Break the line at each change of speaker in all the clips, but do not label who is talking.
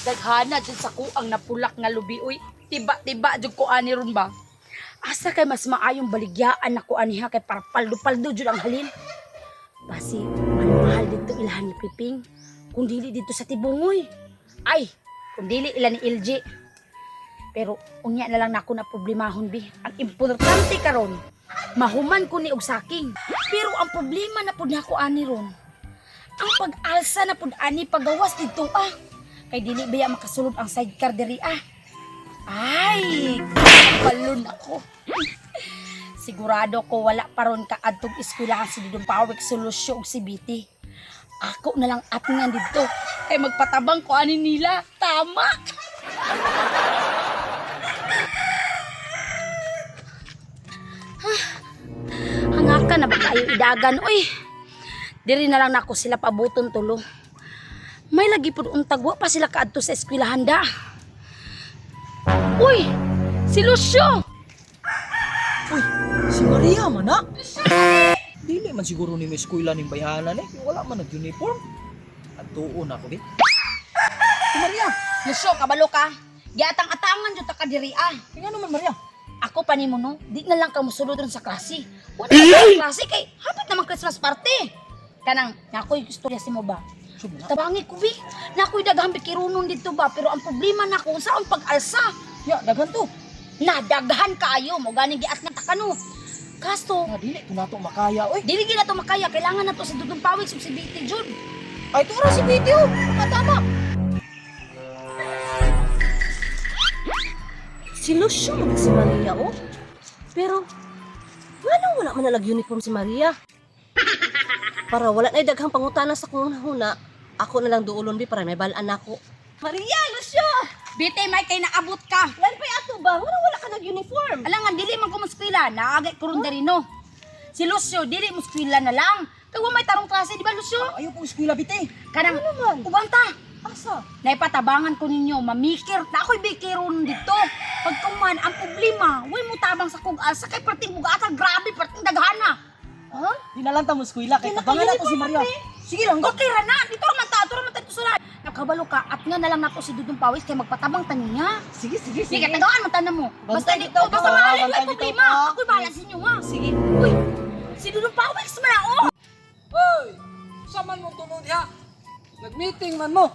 Daghana jud sa kuang napulak nga lubi uy. Tiba-tiba jud ko ani ron ba. Asa kay mas maayong baligyaan nako ani ha kay para paldo-paldo jud ang halin. Basi mahal dito ilahan ni Piping. Kung dili dito sa Tibungoy. Ay, kung dili ila ni LG. Pero unya na lang nako na problemahon bi. Ang importante karon, mahuman ko ni og saking. Pero ang problema na pud nako ani ron, ang pag-alsa na pud ani pagawas didto ah. Kay dili baya makasulod ang sidecar diri ah. Ay, balon ako. Sigurado ko wala pa ron kaadtong eskwelahan si Dudong Pawik Solusyo ug si BT. Ako na lang atngan didto kay magpatabang ko ani nila. Tama. Hangaka na ba kayo idagan oy? Diri na lang nako sila pabuton tulo. May lagi pud untag wa pa sila kaadto sa eskwelahan da. Uy, si Lucio.
Uy, si Maria man na. Dili man siguro ni may eskwela ning bayhanan eh. Wala man nag-uniform. Adtuon ako bi. Si Maria,
Lucio, kabalo ka. Giatang-atangan jud ta ka diri ah.
ngano man Maria?
Ako pa nimo no, di na lang ka mosulod ron sa klase. Wala na sa klase kay hapit naman Christmas party. Kanang nakoy istorya si mo ba?
Sub na.
Tabangi ko bi. Nakoy daghang bikirunon dito ba, pero ang problema nako unsaon pag-alsa.
Ya, daghan to.
Na daghan kaayo mo ganing giat na takano. Kaso
Nga dili to nato makaya oy.
dili gyud na to makaya, kailangan na to sa Dudong Pawis ug si BT jud.
Ay tuara si video. Tama.
Si Lucio man si Maria, oh. Pero, ngano wala man nalag uniform si Maria? Para wala na daghang pangutana sa kung huna, ako na lang duolon bi para may balaan ako. Maria, Lucio!
BT may kay naabot ka.
Lan pa'y ato ba? Wala wala ka nag-uniform.
Alangan dili man ko moskwela, naagay ko ron diri no. Si Lucio dili moskwela na lang. Kay wa may tarong klase, di ba Lucio?
Ayo po eskwela bite.
Kanang
Ano man?
uban ta.
Asa?
Naipatabangan ko ninyo, mamikir na ako'y bikiron dito. Pagkuman, ang problema, way mo tabang sa kug alsa kay perting bugata, grabe, perting daghana.
Ha?
Di na lang ta mo eskwela kay tabangan nato si Maria. Sige lang go.
Okay ra na, dito ra man ta, dito ra man ta dito sila. Nakabalo ka, at nga na lang nato si Dudong Pawis kay magpatabang ta niya.
Sige, sige,
Sige, tagaan mo tanan mo. Basta
Bantay
di
bitaw
oh, basta
ka,
maalin
bantay
way
bitaw
problema.
ka.
Ako'y bahala sa inyo ha.
Sige.
Uy, si Dudong Pawis man na, oh.
Hoy! Sa man mo tulod ha? Nag-meeting man mo.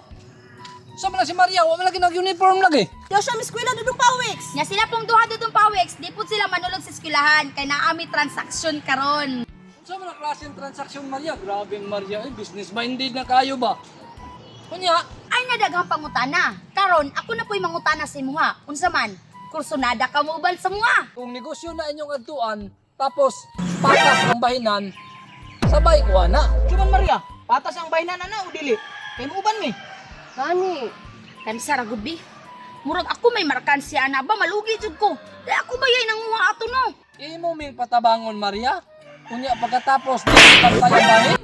Sa man lang si Maria, wa man lagi nag-uniform lagi.
Diyo siya, Miss Kuila, dudong pawiks!
Nya sila pong duha Dudong Pawis, di pud sila manulog sa eskwelahan kay naami transaksyon karon.
Sa man ang klaseng transaksyon Maria? Grabe ang Maria, eh, business minded na kayo ba? Kunya,
Ay nadaghang pangutana. Karon ako na po'y mangutana sa imuha. Unsa man? Kursunada ka mo uban sa muha.
kung negosyo na inyong adtuan, tapos patas ang bahinan, sabay kuha na.
Cuman Maria, patas ang bahinan ana o dili? Kay muuban mi.
Gani.
Kansa ra gud bi. Murag ako may markansiya na ba malugi jud ko. Di ako ba yay nanguha ato no?
Imo ming patabangon Maria. Kunya pagkatapos di pantay ang bahin.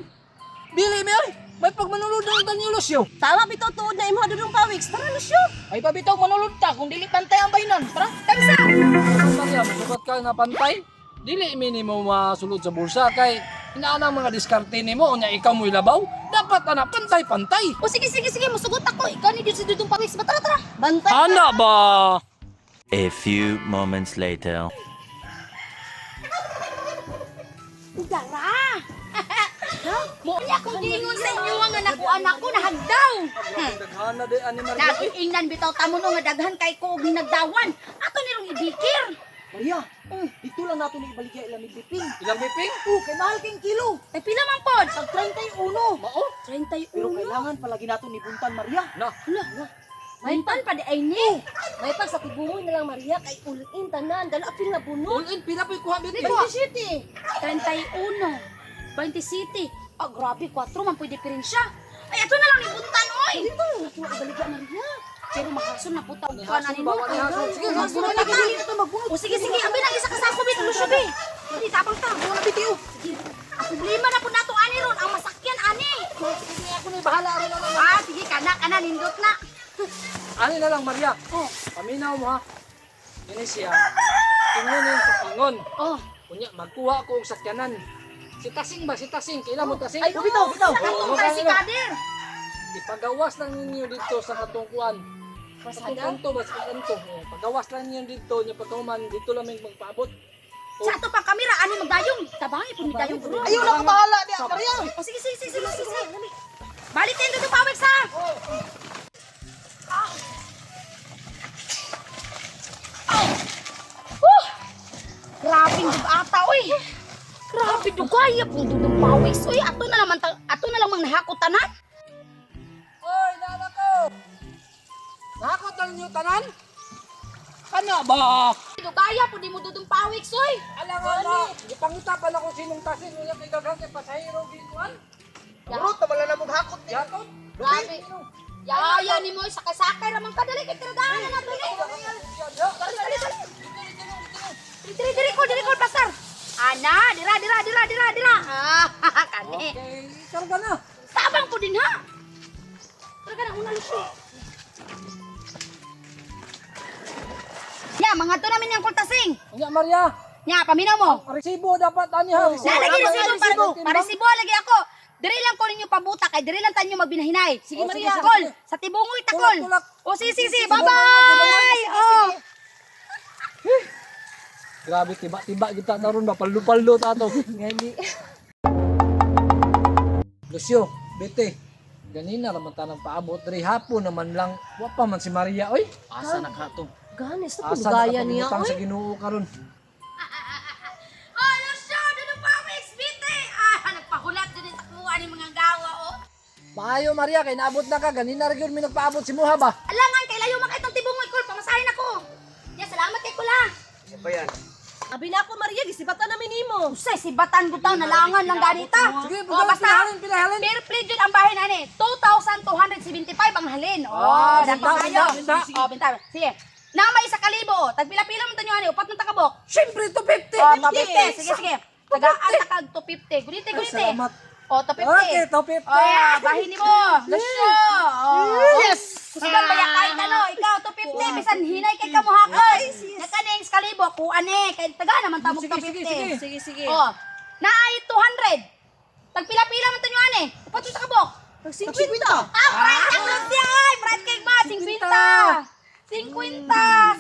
Dili mi ay, may pagmanulod ng Daniel Lucio.
Tama, bitaw tuod na imuha dudong pawiks. Tara, Lucio!
Ay pabitaw manulod ta kung dili pantay ang bahinan. Tara.
Kansa.
Maria, masukat ka nga pantay. Dili minimo masulod sa bulsa kay inaanang mga diskarte nimo unya ikaw mo'y labaw. Dapat ana pantay-pantay.
O sige sige sige musugot ako. Ikaw ni jud si Dudong Pawis. Ba tara tara.
Bantay!
Ana ba?
A few moments later.
Dara. Mo niya akong giingon sa inyo nga nakuha nako nahagdaw.
Daghana di ani Maria.
Nagiingnan bitaw tamo no nga daghan kay ko og hinagdawan. Ato nirong ibikir.
Maria, dito lang nato ni ibaligya ilang piping.
Ilang biping?
Oh, kay mahal king kilo.
Ay pila man pod?
Tag 31.
Mao?
31.
Pero kailangan palagi nato ni Buntan Maria.
Na.
Hala. May pan pa di ay ni.
May pag sa tibungoy na lang, Maria, kay ulin tanan. Dala apil na bunot.
All in pila po'y kuha biti.
27!
31. 20 City. Ah, grabe, 4 man pwede diferensya. Ay, ato na lang ni Buntan, oy!
Dito lang nato ibaligya, Maria.
Pero mahason na puta og kuan ani
ba?
mo.
Ni hason. Sige,
Mahason na ta. O sige, sige, abi na isa ka sa kubit, Lucio be. Hindi tabang ta.
Wala bitiw.
Sige. Ang problema na po nato ani ron, ang masakyan ani.
Sige ako ni bahala ron ana.
Ah, sige kana kana nindot na.
Ani na lang Maria.
Oh,
Paminaw mo ha. Ini siya. Ingon yung sa ingon.
oh.
Unya magkuha ko og sakyanan. Si Tasing ba? Si Tasing. Kailan mo Tasing?
Ay, bitaw, bitaw.
Katong tayo si Kadir.
Ipagawas lang ninyo dito sa katungkuan. Sa kanto ba sa kanto? Oh, pagawas lang ninyo dito nya pagkahuman dito lang may magpaabot.
Sa ato pang kamera, ano magdayong? Tabangi po magdayong.
Ayaw na ko bahala diya, Maria.
O sige, sige, sige, sige, sige. Balik tayo dito pawik sa. Oh! Grabe dug ata oy. Grabe dugay pong dudong pawis oy. Ato na naman ato na lang mang nahakot tanan.
Oy, nana ko. Nahakot lang ninyo tanan? Kana ba?
Dugaya po di mo dudong pawis oy.
Ala nga na, gipangita pa na ko sinong tasin unya kay daghan kay pasahero gikuan.
Burot na wala na mong hakot ni.
Yatot.
Grabe. Yaya ni mo sakay-sakay ra man kadali kay tiradahan na nato ni. Dali dali dali. Diri diri ko diri ko pasar. Ana, dira dira dira dira dira. Ah, kani.
Okay, karga na.
Tabang po din ha. Tara ka na una Lucio. Ya, mga to namin yung kultasing.
Unya Maria,
Nya, paminaw mo.
resibo dapat ani ha. Resibo.
Na, lagi
Dapat,
resibo para para resibo lagi ako. Diri lang ko ninyo pabuta kay diri lang tanyo magbinahinay. Sige
Oh,
Maria.
sige, sige,
Kol,
sige.
sa tibungoy takol.
Tulak, tulak.
O sige sige, sige.
Sige,
Bye-bye. Oh.
Grabe tiba-tiba kita na ron ba paldo-paldo ta to.
Gani.
Lucio, bete. Ganina raman ta ng paabot diri hapon naman lang. Wa pa man si Maria oy.
Asa na ka to?
Gani, sa
Asa na
gaya
ka
niya,
pagibutang
oy.
sa Ginoo karon.
Oh, Lucio, dito pa XBT. Ah, nagpahulat din sa kuha ni mga gawa oh.
Maayo Maria kay naabot na ka ganina ra gyud mi nagpaabot si Muha ba.
Alangan kay layo man kay tong tibungoy kol, pamasahin ako. Ya, salamat kay kula.
Isa pa yan.
Abi na ako, Maria, gisibatan namin nimo.
Usay si batan butaw nalangan lang ganita.
Sige,
Oh, basta
pilahalin, pilahalin.
Fair play jud ang bahin ani. 2,275 ang halin. Oh,
Ah,
dako
benta,
kayo.
benta, benta.
Oh, benta. Sige. Na may isa kalibo. oh. Tagpila-pila man tanyo ani, upat man takabok.
Siyempre 250.
Oh, 250. Sige, sige. Tagaan ta kag 250. Gunite,
Ay,
gunite.
salamat.
Oh, 250.
Okay, 250.
Oh, bahin nimo. Lusyo. Oh.
Yes!
Kusugan ba ya kahit ano, ikaw 250 bisan hinay kay kamuhakon. Nakaning sa kalibo kuan eh kay taga naman tamog
Sige, sige,
250.
sige.
Sige, sige.
Oh, naay 200. Tagpila-pila man tanyo ani. Upat sa kabok.
Pag 50.
Ah, bright ang Lucia ay, bright kay ma 50. 50,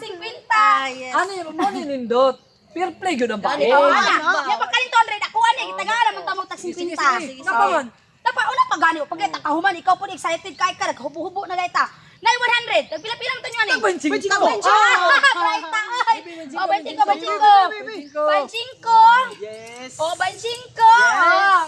50.
Yes.
Ani mo ni nindot. Fair play gyud ang bahin.
Oh, ana. Ya pagkaling 200 ako ani taga naman tamog tag
Sige,
50.
sige, sige. Napa man?
Napa una pa gani pag kita kahuman ikaw po excited kay ka naghubo-hubo na gayta. Nay 100. Tagpila-pila man tanyo ani.
Tag 25.
Ah, bright ta ay. Oh, 25, 25. 25.
Yes.
Oh, 25.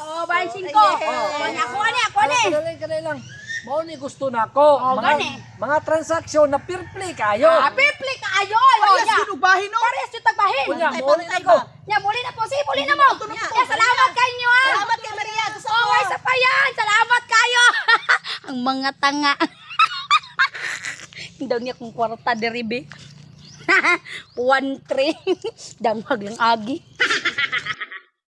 Oh, 25. Oh, ako ani, ako ani.
Kadali, kadali lang. Mao ni gusto nako.
Oh,
Mga
gani.
mga transaksyon na fair play kayo.
Ah, fair play kaayo. Oh,
Parehas
ya.
yun og bahin no.
Parehas yung tagbahin.
Unya,
Pantay,
muli na
pantay
ko.
ba?
Ya, muli na po. Sige, muli na mo. Ya, salamat kayo ah.
Salamat kay Maria. Gusto
Oh, ay, sa pa yan. Salamat kayo. Ang mga tanga. Daw niya kung kwarta deribe. 1-3. Dangwag lang agi.